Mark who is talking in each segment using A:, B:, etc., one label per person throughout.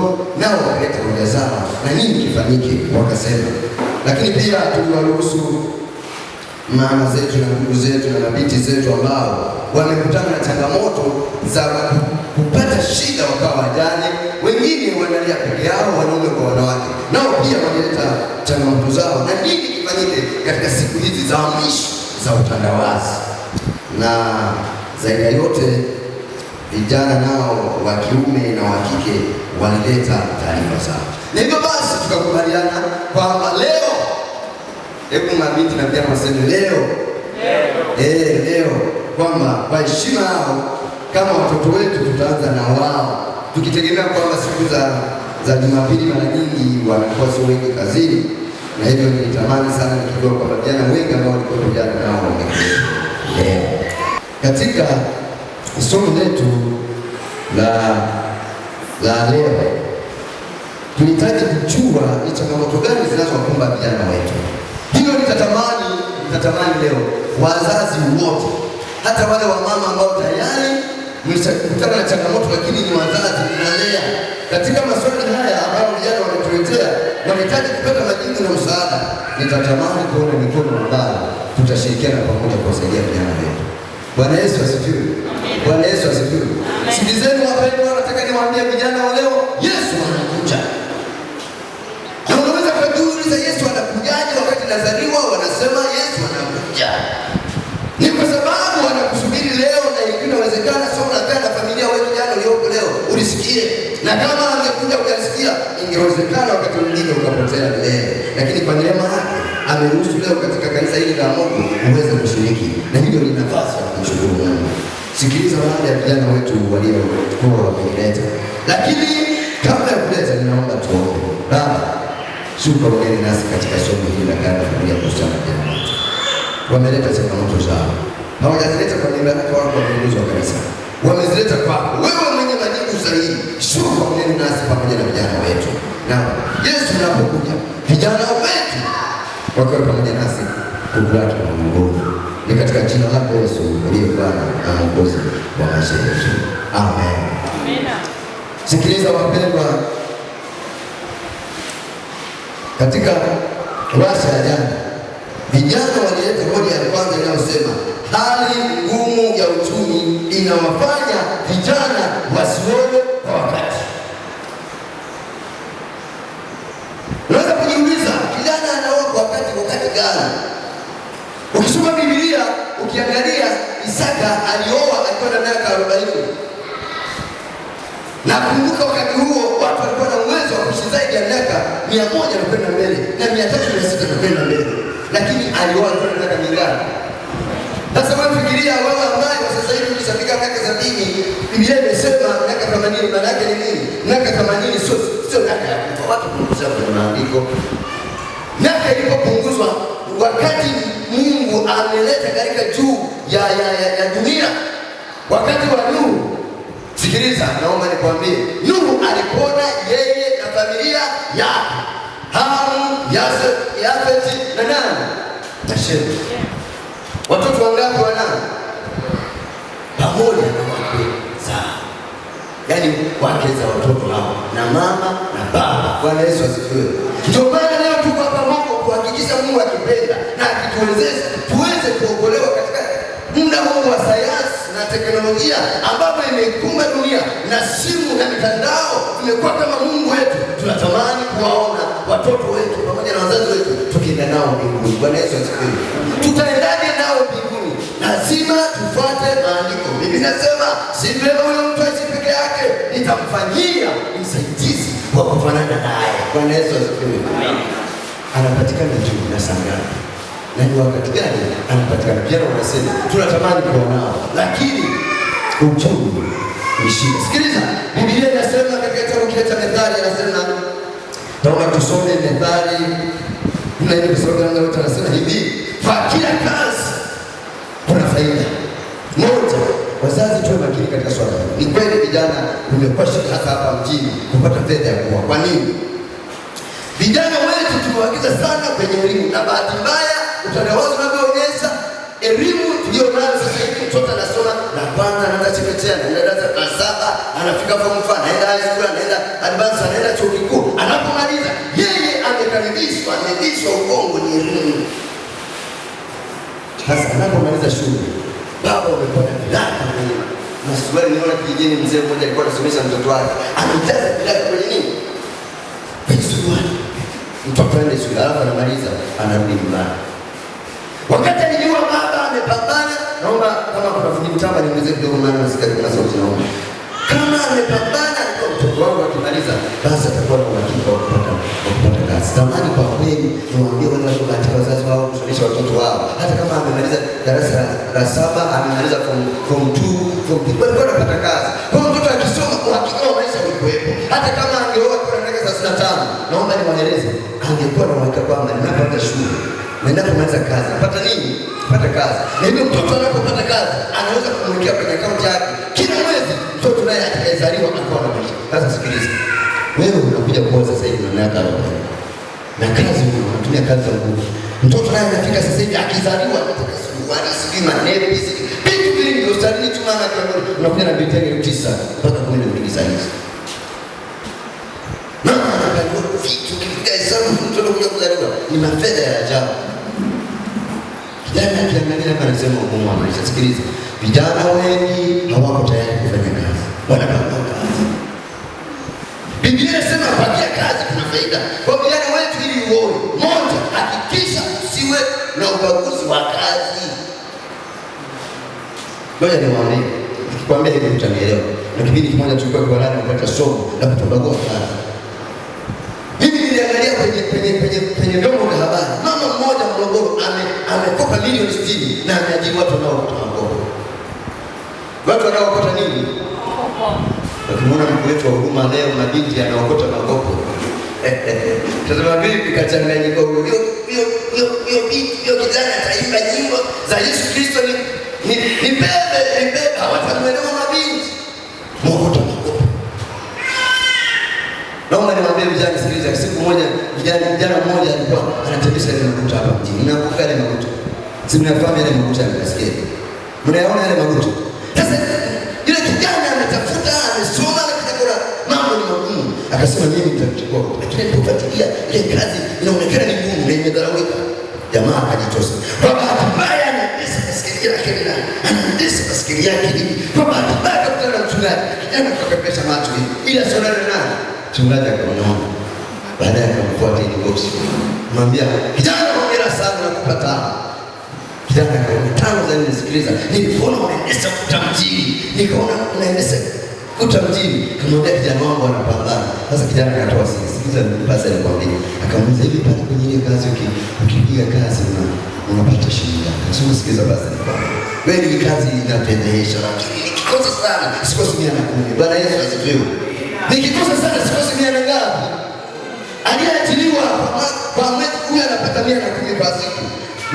A: Morogoro, nao wakaleta hoja zao na nini kifanyike, wakasema. Lakini pia tuliwaruhusu mama zetu na ndugu zetu na mabinti zetu ambao wamekutana na changamoto za kupata shida wakawa wajane, wengine wanalia peke yao, wanaume kwa wanawake, nao pia walileta changamoto zao na nini kifanyike katika siku hizi za mwisho za utandawazi. Na zaidi ya yote vijana nao wa kiume na wa kike walileta taarifa zao, na hivyo basi tukakubaliana kwamba leo, hebu mabinti na vijana waseme leo, leo kwamba kwa heshima yao kama watoto wetu tutaanza na wao, tukitegemea kwamba siku za Jumapili mara nyingi wanakuwa sio wengi kazini, na hivyo nilitamani sana nikijua kwamba vijana wengi ambao walikuwa vijana nao wamekuja leo. Katika somo letu la leo tunahitaji kujua ni changamoto gani zinazowakumba vijana wetu. Hivyo nitatamani leo wazazi wote, hata wale wa mama ambao tayari mlishakutana na changamoto lakini ni wazazi mnalea, katika maswali haya ambayo vijana wametuletea, wanahitaji kupata majibu na msaada. Nitatamani kuona mikono ambayo tutashirikiana pamoja kuwasaidia vijana wetu. Bwana Yesu asifiwe. Bwana Yesu asifiwe. Sikilizeni wapendwa, nataka niwaambie vijana wa leo, Yesu anakuja. Na unaweza kujiuliza Yesu anakujaje wakati nazaliwa wanasema Yesu anakuja? Ni kwa sababu wanakusubiri leo, na inawezekana sio unakaa na familia wewe kijana ulioko leo ulisikie. Na kama angekuja ukasikia, ingewezekana wakati mwingine ukapotea milele. Lakini kwa neema yake ameruhusu leo katika kanisa hili la Mungu uweze kushiriki, na hilo ni nafasi ya kumshukuru Mungu. Sikiliza baadhi ya vijana wetu waliokuwa wameileta, lakini kabla ya kuleta, ninaomba tuombe. Baba, shuka ugeni nasi katika somo hili la Kaa na Familia kuhusiana na vijana wetu. Wameleta changamoto zao, hawajazileta kwa niaba wala kwa viongozi wa kanisa, wamezileta kwako wewe mwenye majibu sahihi. Shuka ugeni nasi pamoja na vijana wetu, na Yesu unapokuja vijana wetu wakiwa pamoja nasi kukulaki mbinguni. Ni katika jina lako Yesu uliye Bwana na Mwokozi wa maisha yetu, amen.
B: Amina.
A: Sikiliza wapendwa, katika washa ya jana vijana walileta hoja ya kwanza inayosema hali ngumu ya uchumi inawafanya vijana wasioe kwa wakati. Unaweza kujiuliza kijana anaoa kwa wakati gani? Ukisoma Biblia ukiangalia, Isaka alioa akiwa na miaka 40. Na kumbuka wakati huo watu walikuwa na uwezo wa kuishi zaidi ya miaka 100 na kwenda mbele na 306 na kwenda mbele, lakini alioa akiwa na miaka mingapi? Sasa wewe fikiria, wewe ambaye sasa hivi ukishafika miaka 70, Biblia imesema miaka 80, maana yake ni nini? Miaka 80 sio miaka ya kufa. Watu punguza kwenye maandiko. Miaka ilipopunguzwa wakati Mungu ameleta katika juu ya dunia wakati wa Nuhu. Sikiliza, naomba nikwambie, Nuhu alipona yeye na familia yake, Hamu, Yafeti na nani? Na Shemu. Watoto wangapi wa nani? Pamoja na wake zao, yaani wake za watoto hao na mama na baba. Bwana Yesu asifiwe. Ndio maana leo tuko hapa Mungu kuhakikisha Mungu akipenda na akituwezesha tuweze kuokolewa katika muda huu wa sayansi na teknolojia ambapo imeikumba dunia na simu na mitandao imekuwa kama Mungu wetu. Tunatamani kuwaona watoto wetu pamoja na wazazi wetu tukienda nao mbinguni. Bwana Yesu asifiwe. Tutaendaje nao mbinguni? Lazima tufuate maandiko. Mimi nasema si vyema huyo mtu aishi peke yake, nitamfanyia msaidizi wa kufanana naye. Bwana Yesu asifiwe. Anapatikana juu na saa ngapi? Na ni wakati gani anapatikana? Vijana wanasema tunatamani kuwa nao, lakini uchumi ni shida. Sikiliza, Biblia inasema katika kitabu kile cha Methali, anasema, naomba tusome Methali 14 kwa sababu wote anasema hivi, kwa kila kazi kuna faida. Moja, wazazi tuwe makini katika swala hili. Ni kweli vijana kumekuwa shida hasa hapa mjini kupata fedha ya kuoa. Kwa nini? Vijana wetu tumewaagiza sana kwenye elimu, na bahati mbaya utandawazi unavyoonyesha elimu tuliyo nayo sasa hivi, mtoto anasoma la kwanza, anaanza chekechea, anaenda darasa la 7, anafika form 4, anaenda high school, anaenda advance, anaenda chuo kikuu. Anapomaliza yeye amekaribishwa, amelishwa ubongo ni elimu. Sasa anapomaliza shule, baba umekuwa na viraka kwenye masuruali. Niona kijijini mzee mmoja alikuwa anasomesha mtoto wake, amejaza viraka kwenye nini? Kwenye suruali. Mtoto aende shule, alafu anamaliza anarudi nyumbani. Wakati alijua baba amepambana, naomba kama kuna fundi mtambo niongezee kidogo, maana nasikia kuna sauti naomba. Kama amepambana, alikuwa mtoto wangu akimaliza, basi atakuwa na uhakika wa kupata kazi. Zamani kwa kweli, niwaambie wale waliobahatika wazazi wao kusomesha watoto wao, hata kama amemaliza darasa la 7, amemaliza form 2, form 3, walikuwa wanapata kazi. Kwa hiyo mtoto akisoma, uhakika wa maisha ulikuwepo. Hata kama angeoa kwa miaka 35, naomba niwaeleze, angekuwa na uhakika kwamba ninapata shule na ninapomaliza kazi napata nini? Pata kazi. Na hivyo mtoto anapopata kazi anaweza kumwekea kwenye akaunti yake kila mwezi, mtoto naye atakayezaliwa akawa na maisha. Sasa sikiliza, wewe unakuja kuoa sasa hivi na miaka 40 na kazi unatumia kazi za nguvu. Mtoto naye anafika sasa hivi akizaliwa anataka suruali, sijui manepi, sijui vitu vingi hospitalini tu, mama akiwa unakuja na binti yake 9 mpaka 12 saa hizi. Mama anapaliwa vitu, ukipiga hesabu mtoto kuja kuzaliwa ni mafedha ya ajabu. Kijana akiangalia hapa anasema ugumu wa maisha. Sikiliza, vijana wengi hawako tayari kufanya kazi, wanapanga kazi. Biblia inasema pakia kazi kuna faida kwa vijana wetu. Ili uoe, moja, hakikisha usiwe na ubaguzi wa kazi. Ngoja niwaambie, nikikwambia hivi utanielewa. Na kipindi kimoja tulikuwa kiwalani kupata somo la kutobagua kazi. Mimi niliangalia kwenye vyombo vya habari, mama mmoja Morogoro amekopa milioni 60 na ameajiri watu wanaokota makopo. Watu wanaokota nini? Wakimwona mkuu wetu wa huduma leo, mabinti anaokota makopo. Tazama vipi kachanganyiko huyo. Huyo binti, huyo kijana ataimba nyimbo za Yesu Kristo ni bebe, ni bebe, hawatamuelewa mabinti. Mwokota makopo. Naomba niwaambie vijana, sikiliza. Siku moja vijana mmoja alikuwa anatembesha ile maguta hapa mjini. Mnakumbuka ile maguta? Si mnafahamu ile maguta ya basketi? Mnayaona yale maguta? Sasa yule kijana ametafuta, amesoma, lakini kuna mambo ni magumu. Akasema mimi nitachukua. Lakini alipofuatilia ile kazi inaonekana ni ngumu na imedharaulika. Jamaa akajitosa. Kwa bahati mbaya anaendesha basketi yake na anaendesha basketi yake hivi. Kwa bahati mbaya akakutana na mchungaji. Kijana akakopesha macho hivi. Ila asionane naye. Mchungaji akamwona. Baadaye akamfuata ile box. Mwambia, kijana hongera sana nakupa tano. Kijana akaona tano za nini? Sikiliza, nilipoona unaendesha kuta mjini, nikaona unaendesha kuta mjini. Kamwambia kijana wangu anapambana. Sasa kijana akatoa siri. Sikiliza, basi alikwambia. Akamuuliza hivi pale kwenye ile kazi ukipiga kazi unapata shilingi ngapi? Akasema sikiliza basi nikwambie. Wewe ni kazi inapendeza, lakini nikikosa sana sikosi 110. Bwana Yesu asifiwe. Nikikosa sana sikosi 100 na ngapi? Aliyeajiriwa kwa mwezi huyu anapata 110 kwa siku.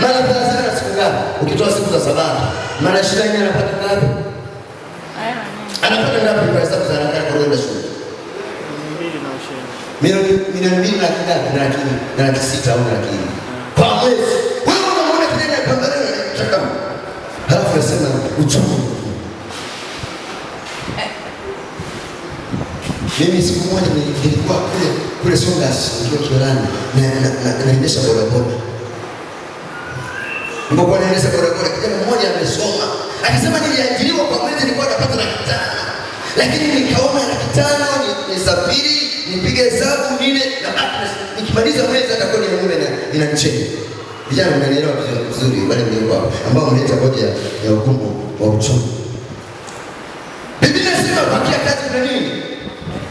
A: Mara 30 na siku ngapi? Ukitoa siku za Sabato, mara 24 anapata ngapi? Anapata ngapi kwa hesabu za haraka kwenda shule? Milioni 2 na ngapi? Na laki 6 au laki 4 kwa mwezi. Wewe unamwona kijana anapambana na chakama. Halafu anasema uchumi. Mimi siku moja nilikuwa kule Songas nikiwa Kiolani na naendesha bodaboda. Nilipokuwa naendesha bodaboda, kijana mmoja amesoma. Akasema niliajiriwa kwa mwezi nilikuwa napata 500,000. Lakini nikaona 500,000 nisafiri, nipige hesabu nile na baki nikimaliza mwezi hata kodi ya nyumba inanicheni. Vijana mnanielewa vizuri wale mlio hapa ambao mleta hoja ya ugumu wa uchumi. Biblia inasema pakia kazi kuna nini?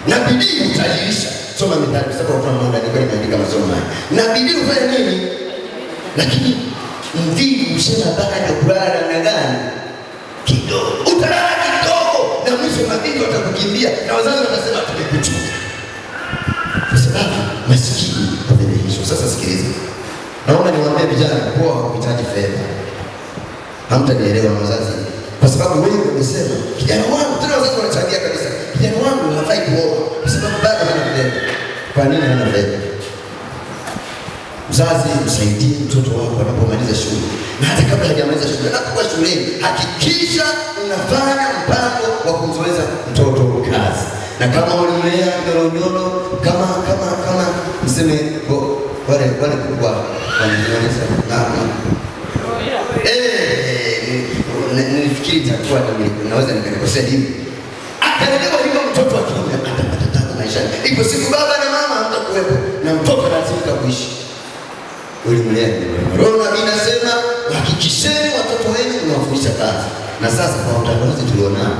A: Na bidii utajirisha. Soma Mithali kwa sababu hakuna muda, nilikuwa nimeandika masomo haya. Na bidii ufanye nini? Lakini mvivu usema baada ya kulala namna gani? Kidogo. Utalala kidogo na mwisho mabinti watakukimbia na wazazi watasema tumekuchuka. Kwa sababu maskini wamedhihirishwa. Sasa sikiliza. Naomba niwaambie vijana kuwa hakuhitaji fedha. Hamtanielewa wazazi. Kwa sababu wengi wamesema kijana wangu, tena wazazi wanachangia kabisa. Kijana wangu hafai kuoa kwa sababu bado hana fedha. Kwa nini hana fedha? Mzazi, msaidie mtoto wako anapomaliza shule. Na hata kabla hajamaliza shule, anapokuwa shuleni, hakikisha unafanya mpango wa kumzoeza mtoto kazi. Na kama ulimlea nyolonyolo, kama mseme wale kubwa wanajionyesha na nilifikiri itakuwa naweza nikanikosea hivi. Akalelewa hivyo mtoto wa kiume atapata tabu maishani. Ipo siku baba na mama hamtakuwepo na mtoto analazimika kuishi. Ulimlea nyororo. Roho nabii nasema hakikisheni watoto wenu mnawafundisha kazi. Na sasa kwa utandawazi tulionao,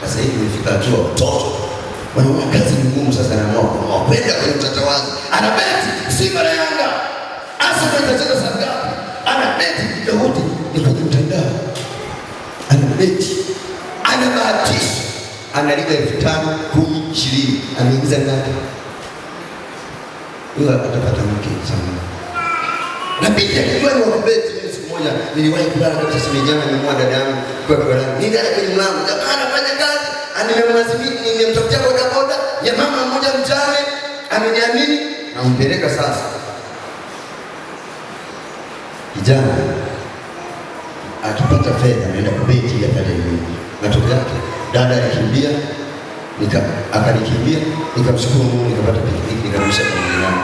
A: sasa hivi imefika hatua watoto wanaona kazi ni ngumu, sasa anaamua kwenda kwenye utandawazi, anabeti Simba na Yanga, Arsenal itacheza saa ngapi, anabeti muda wote ni kwenye mtandao, anabeti, anabahatisha, analipa 5,000, 10, 20, ameingiza ngapi? Huyo atapata mke sana. Na binti akijua ni wakubeti. Mimi siku moja niliwahi kulala kabisa, simejana nimemwoa dada yangu kwa kulala. Nilala kwenye mlango, jamaa anafanya kazi, nimemlazimia, nimemtafutia boda boda ya mama mmoja mjane, ameniamini, nampeleka sasa. Kijana akipata fedha anaenda kubeti ili apate nini. Matokeo yake dada alikimbia, akanikimbia, nikamshukuru Mungu, nikapata pikipiki, nikarudisha kwa jirani.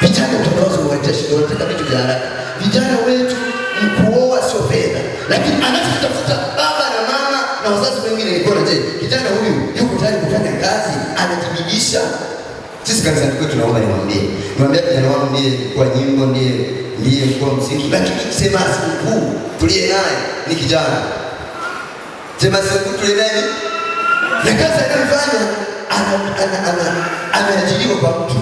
A: Vijana utandawazi unawaletea shida, wanataka vitu vya haraka. Vijana wetu mkuoa sio fedha, lakini anachotafuta baba na mama na wazazi wengine ni kuona, je, kijana huyu yuko tayari kufanya kazi, anajibidisha. Sisi kanisani kwetu, naomba niwaambie kijana wangu ndiye kwa nyimbo, ndiye kwa muziki, lakini semasi mkuu tuliye naye ni kijana. Semasi mkuu tuliye naye na kazi anayofanya, ameajiriwa kwa mtu.